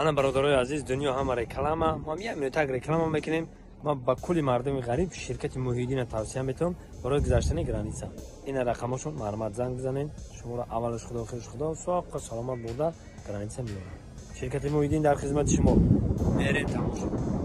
Мана, бародарои азиз, дунё ҳама реклама. Мо як минутак реклама мекунем. Ма ба кулли мардуми ғариб ширкати Муҳиддина тавсия метавам барои гузаштани граница. Ина рақамошон, марҳамат, занг бизанед. Шуморо аввалаш Худо, охираш Худо, соққа саломат бурда граница меорад. Ширкати Муҳиддин дар хизмати шумо. Мерем, тамошо.